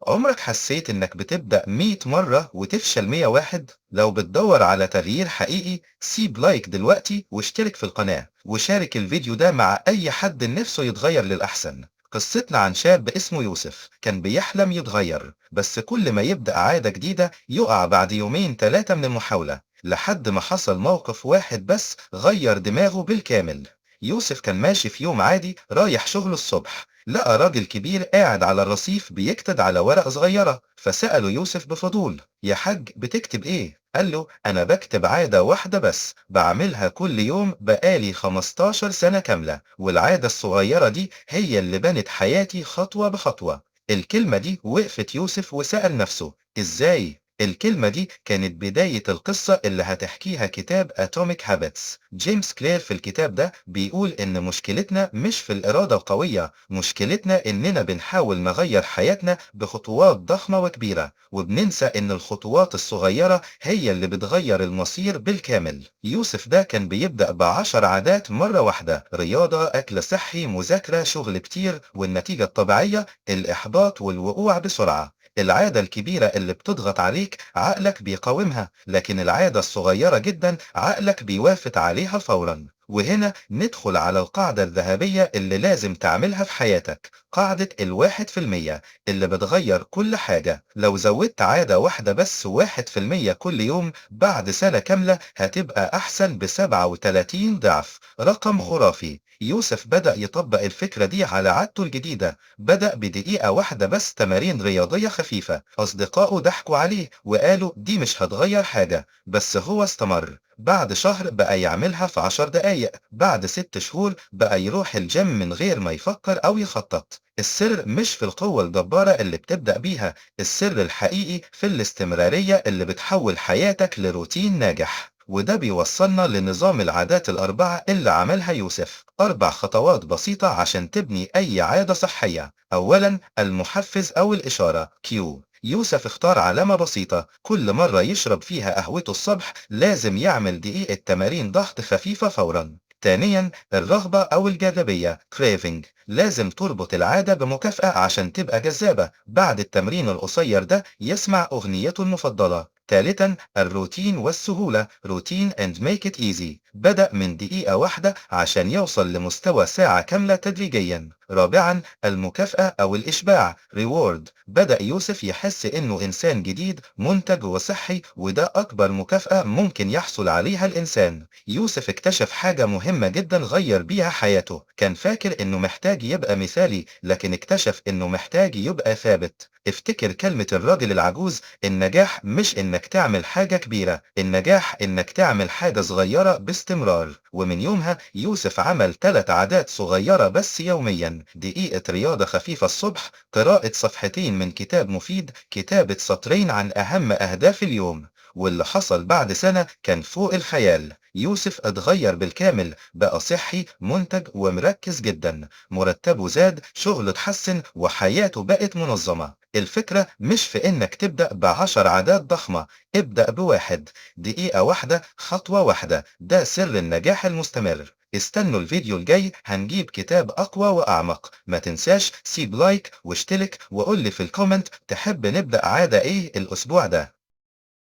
عمرك حسيت إنك بتبدأ 100 مرة وتفشل 101؟ لو بتدور على تغيير حقيقي، سيب like دلوقتي واشترك في القناة وشارك الفيديو ده مع أي حد نفسه يتغير للأحسن. قصتنا عن شاب اسمه يوسف، كان بيحلم يتغير، بس كل ما يبدأ عادة جديدة يقع بعد يومين تلاتة من المحاولة، لحد ما حصل موقف واحد بس غير دماغه بالكامل. يوسف كان ماشي في يوم عادي رايح شغله الصبح، لقى راجل كبير قاعد على الرصيف بيكتب على ورقة صغيرة. فسأله يوسف بفضول: يا حاج، بتكتب ايه؟ قال له: أنا بكتب عادة واحدة بس بعملها كل يوم بقالي 15 سنة كاملة، والعادة الصغيرة دي هي اللي بنت حياتي خطوة بخطوة. الكلمة دي وقفت يوسف وسأل نفسه: إزاي؟ الكلمة دي كانت بداية القصة اللي هتحكيها كتاب Atomic Habits. جيمس كلير في الكتاب ده بيقول إن مشكلتنا مش في الإرادة القوية، مشكلتنا إننا بنحاول نغير حياتنا بخطوات ضخمة وكبيرة، وبننسى إن الخطوات الصغيرة هي اللي بتغير المصير بالكامل. يوسف ده كان بيبدأ ب10 عادات مرة واحدة: رياضة، أكل صحي، مذاكرة، شغل كتير، والنتيجة الطبيعية الإحباط والوقوع بسرعة. العادة الكبيرة اللي بتضغط عليك عقلك بيقاومها، لكن العادة الصغيرة جدا عقلك بيوافق عليها فورا. وهنا ندخل على القاعدة الذهبية اللي لازم تعملها في حياتك، قاعدة 1% اللي بتغير كل حاجة. لو زودت عادة واحدة بس 1% كل يوم، بعد سنة كاملة هتبقى أحسن ب37 ضعف. رقم خرافي. يوسف بدأ يطبق الفكرة دي على عادته الجديدة. بدأ بدقيقة واحدة بس تمارين رياضية خفيفة. أصدقائه ضحكوا عليه وقالوا دي مش هتغير حاجة، بس هو استمر. بعد شهر بقى يعملها في 10 دقايق. بعد 6 شهور بقى يروح الجيم من غير ما يفكر أو يخطط. السر مش في القوة الجبارة اللي بتبدأ بيها، السر الحقيقي في الاستمرارية اللي بتحول حياتك لروتين ناجح. وده بيوصلنا لنظام العادات الأربعة اللي عملها يوسف، أربع خطوات بسيطة عشان تبني أي عادة صحية. أولا، المحفز أو الإشارة cue. يوسف اختار علامة بسيطة، كل مرة يشرب فيها قهوته الصبح لازم يعمل دقيقة تمارين ضغط خفيفة فورا. ثانيا، الرغبة أو الجاذبية craving. لازم تربط العادة بمكافأة عشان تبقى جذابة. بعد التمرين القصير ده يسمع أغنيته المفضلة. ثالثا، الروتين والسهولة routine and make it easy. بدأ من دقيقة واحدة عشان يوصل لمستوى ساعة كاملة تدريجيا. رابعا، المكافأة أو الإشباع reward. بدأ يوسف يحس إنه إنسان جديد، منتج وصحي، وده أكبر مكافأة ممكن يحصل عليها الإنسان. يوسف اكتشف حاجة مهمة جدا غير بيها حياته. كان فاكر إنه محتاج يبقى مثالي، لكن اكتشف إنه محتاج يبقى ثابت. افتكر كلمة الراجل العجوز: النجاح مش إنك تعمل حاجة كبيرة، النجاح إنك تعمل حاجة صغيرة باستمرار. ومن يومها يوسف عمل ثلاث عادات صغيرة بس يوميا: دقيقة رياضة خفيفة الصبح، قراءة صفحتين من كتاب مفيد، كتابة سطرين عن أهم أهداف اليوم. واللي حصل بعد سنة كان فوق الخيال. يوسف اتغير بالكامل، بقى صحي، منتج ومركز جدا. مرتبه زاد، شغله اتحسن، وحياته بقت منظمة. الفكرة مش في إنك تبدأ ب10 عادات ضخمة، ابدأ بواحد، دقيقة واحدة، خطوة واحدة. ده سر النجاح المستمر. استنوا الفيديو الجاي، هنجيب كتاب أقوى وأعمق. ما تنساش سيب like واشترك وقول لي في ال comment تحب نبدأ عادة إيه الأسبوع ده.